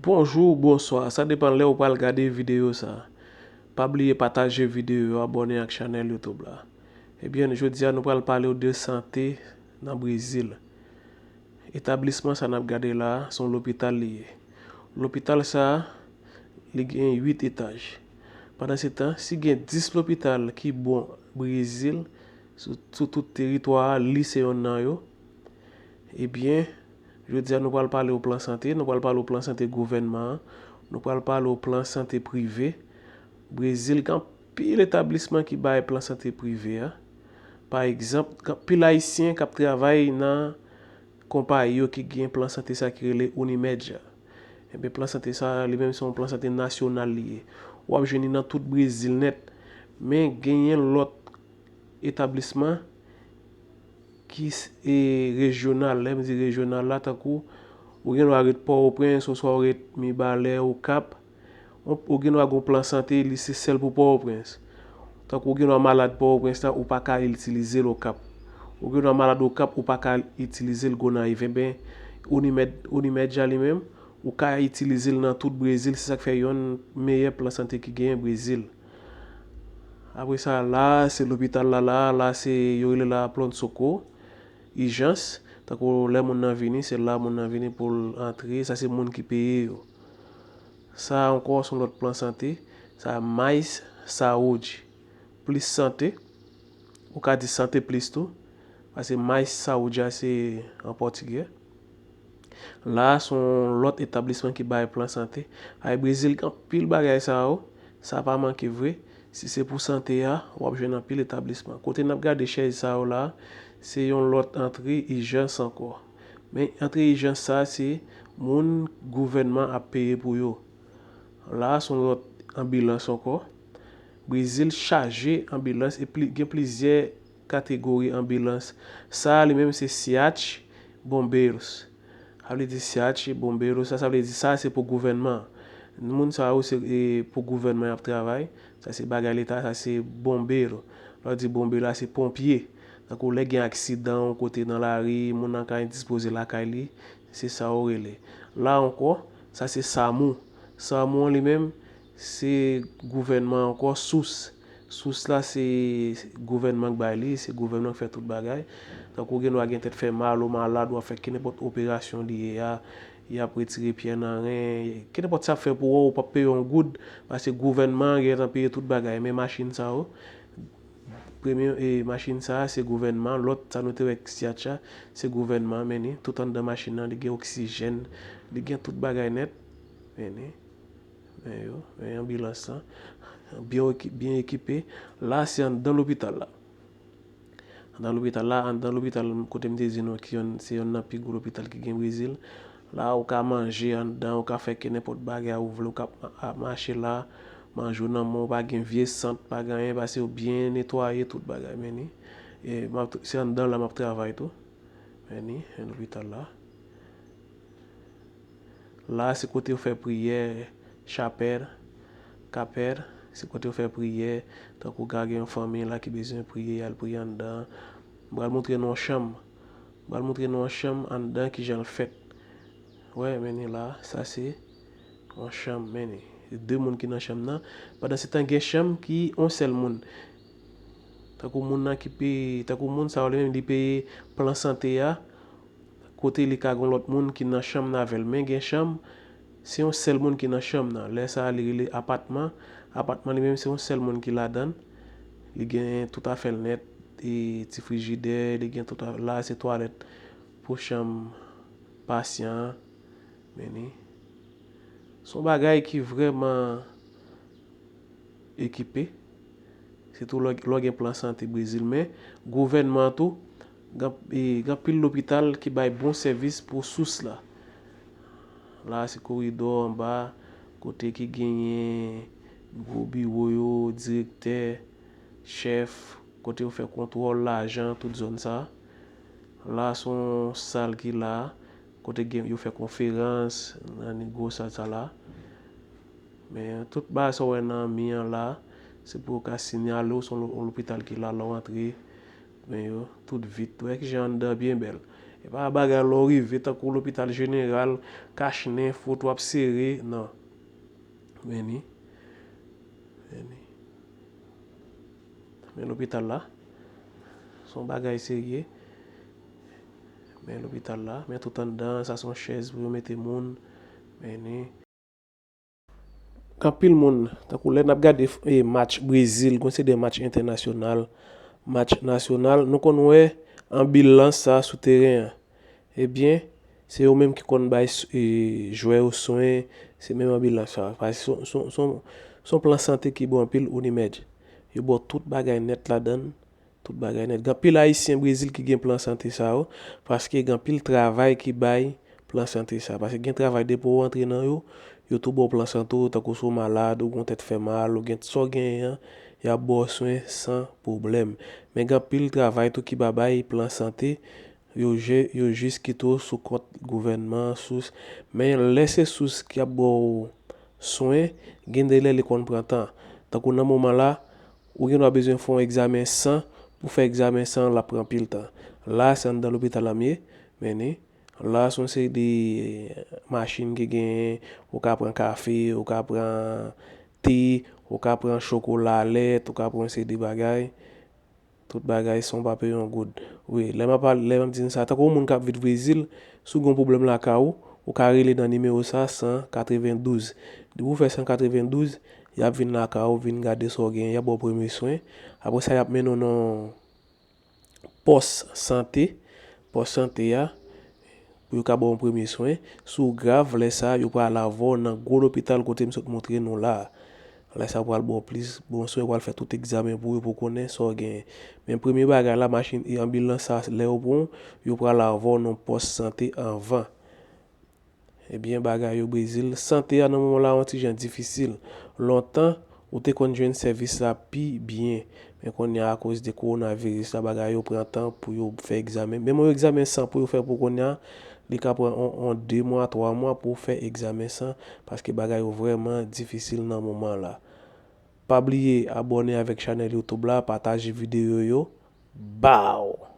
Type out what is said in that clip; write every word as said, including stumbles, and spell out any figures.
Bonjou, bonswa, sa depann lè ou pral gade videyo sa. Pa bliye pataje videyo yo, abòne ak chanèl YouTube la. Ebyen, jodi a nou pral pale w de sante nan Brezil. Etablisman sa n ap gade la a, se yon lopital li ye. Lopital sa a, li gen uit etaj. Pandansetan, si gen dis lopital ki bon Brezil, sou, sou tout teritwa a, li se yonn nan yo. Ebyen, jodi a nou pral pale w plan sante, nou pral pale w plan sante gouvènman an, nou pral pale w plan sante prive. Brezil gen anpil etablisman ki bay plan sante prive a. Pa egzanp, gen anpil Ayisyen k ap travay nan konpayi yo ki gen plan sante sa ki rele Unimed la. Ebyen, plan sante sa, li menm se yon plan sante nasyonal li ye. W ap jwenn li nan tout Brezil nèt. Men genyen lòt etablisman ki s- e rejyonal. Lè m di rejyonal la, tankou ou gen dwa ret Pòtoprens, oswa ou ret Mibalè, Okap, ou, ou gen dwa gen yon plan sante, li se sèl pou Pòtoprens. Tankou ou gen dwa malad Pòtoprens la, ou pa ka itilize l Okap. Ou gen dwa malad Okap, ou pa ka itilize l Gonayiv. Enben, Unimed, Unimed la li menm, ou ka itilize l nan tout Brezil, se sa k fè yonn meyè plan sante ki genyen Brezil. Apre sa, la, se lopital la, la, la, se, yo rele la Pronto-Socorro, ijans. Tankou lè moun nan vini, se la moun nan vini pou l antre, sa se moun ki peye yo. Sa ankò, se yon lòt plan sante, sa Mais Saúde, plis sante, ou ka di sante plis tou, paske Mais Saúde a se an pòtigè. La a se yon lòt etablisman ki bay plan sante. Ay, Brezil gen anpil bagay sa yo, sa pa manke vre. Si se pou sante a, w ap jwenn anpil etablisman. Kote n ap gade chèz sa yo la, se yon lòt antre ijans ankò. Men antre ijans sa, se moun gouvènman ap peye pou yo. La a se yon lòt anbilans ankò. Brezil chaje anbilans e pli, gen plizyè kategori anbilans. Sa a li menm se SEAT Bombeiros. Sa vle di SEAT Bombeiros, sa, sa vle di sa se pou gouvènman. Moun sa yo se e, pou gouvènman y ap travay. Sa se bagay leta, sa se bombeiro. Lè w di bombeiro la se ponpye. Tankou lè gen aksidan yon kote nan lari, moun nan ka endispoze lakay li, se sa yo rele. La ankò, sa se SAMU. SAMU an li menm, se gouvènman ankò, SUS. SUS la se gouvènman k bay li, se gouvènman k fè tout bagay. Tankou gen dwa gen tèt fè mal, ou malad, w ap fè kenenpòt operasyon li ye a, y ap retire pyè nan ren, kenenpòt sa ap fè pou ou, ou p ap peye yon goud, paske gouvènman an gentan peye tout bagay. Men machin sa yo, premye e, machin sa a se gouvènman, lòt sa nou te wè k SEAT la, se gouvènman, men ni tout anndan machin nan, li gen oksijèn, li gen tout bagay nèt, men ni. Men yo, men anbilans lan, byen eki- byen ekipe. La se anndan lopital la. Anndan lopital la, anndan lopital kote m te di nou ki yonn, se yonn nan pi gwo lopital ki gen Brezil. La ou ka manje anndan, ou ka fè kenenpòt bagay ou vle, ou ka ma- a- mache la, manje w nan men w, pa gen vye sant, pa gen anyen, paske yo byen netwaye tout bagay, men ni. E m ap t- se anndan la m ap travay tou. Men ni, men lopital la. La se kote yo fè priyè, chapèl, kapèl, se kote yo fè priyè, tankou ka gen yon fanmi la ki bezwen priye, y al priye anndan. M pral montre nou yon chanm. M pral montre nou yon chanm anndan kijan l fèt. Wè, men ni la, sa se yon chanm, men ni. De moun ki nan chanm nan. Pandansetan gen chanm ki yon sèl moun. Tankou moun nan ki peye, tankou moun sa yo li menm li peye plan sante a, kote li ka gen lòt moun ki nan chanm nan avè l. Men gen chanm, se yon sèl moun ki nan chanm nan. Lè sa a, li rele apatman. Apatman li menm, se yon sèl moun ki ladan l. Li gen tout afè l nèt, e ti frijidè, li gen tout a- la, se twalèt pou chanm pasyan an. Men ni. Se yon bagay ki vrèman ekipe. Sitou lè, lè w gen plan sante Brezil. Men, gouvènman an tou, gen, e, gen anpil lopital ki bay bon sèvis pou SUS la. La, se koridò anba, kote ki genyen gwo biwo yo, direktè, chèf, kote yo fè kontwòl lajan, tout zòn sa. La, se yon sal ki la, kote gen, yo fè konferans, nan gwo sal sa la. Men tout bagay sa w wè nan mi an la, se pou yo ka siyale w se yon lo- yon lopital ki la, lè w antre, men yo tout vit. Wè kijan anndan byen bèl. E pa bagay lè w rive tankou lopital jeneral, kach nen, foto ap sere, non. Men ni. Men ni. Men lopital la. Se yon bagay serye. Men lopital la. Men tout anndan, sa se yon chèz pou yo mete moun. Men ni. Gen anpil moun, tankou lè n ap gade e, match Brezil, gon se de match entènasyonal, match nasyonal, nou konn wè anbilans sa sou teren an. Ebyen, se yo menm ki konn bay e, jwè yo swen, se menm anbilans sa. Paske se yon plan sante ki bon anpil, Unimed. Yo ba w tout bagay nèt ladan l. Tout bagay nèt. Gen anpil Ayisyen Brezil ki gen plan sante sa yo, paske gen anpil travay ki bay plan sante sa. Paske gen travay depi w antre nan yo, yo tou ba w plan sante w, tankou si w malad, ou gon tèt fè mal, ou gen sa w genyen an, y ap ba w swen san pwoblèm. Men gen anpil travay tou ki pa bay plan sante, yo je, yo jis kite w sou kont gouvènman, sous. Men lè se sous ki ap ba w swen, gen de lè li konn pran tan. Tankou nan moman la, ou gen dwa bezwen fè yon egzamen san, pou fè egzamen san, l ap pran anpil tan. La, se anndan lopital la m ye, men ni. La, se yon seri de machin ki genyen, ou ka pran kafe, ou ka pran te, ou ka pran chokola, lèt, ou ka pran yon seri de bagay. Tout bagay san w pa peye yon goud. Wi, lè m ap pale, lè m ap di n sa, tankou yon moun k ap viv Brezil, si w gen yon pwoblèm lakay ou, ou ka rele nan nimewo sa, san katrevendouz. Depi w fè san katrevendouz, y ap vin lakay ou, vin gade sa w genyen, y ap ba w premye swen. Apre sa, y ap mennen w nan pòs sante, pòs sante a, pou yo ka ba w yon premye swen. Si w grav, lè sa a, yo pral avè w nan gwo lopital kote m sot montre nou la a. Lè sa a, yo pral ba w plis bon swen, yo pral fè tout egzamen pou yo, pou konnen sa w genyen. Men premye bagay la, machin e anbilans sa, lè yo pran w, yo pral avè w nan pòs sante anvan. Ebyen, bagay yo Brezil, sante a nan moman la yon ti jan difisil. Lontan, ou te konn jwenn sèvis la pi byen. Men kounye a, akoz de kowonaviris la, bagay yo pran tan pou yo fè egzamen. Menm yon egzamen san pou yo fè pou kounye a, li ka pran on, on de mwa, twa mwa pou w fè egzamen san, paske bagay yo vrèman difisil nan moman la. Pa bliye abòne avèk chanèl YouTube la, pataje videyo yo. Baw!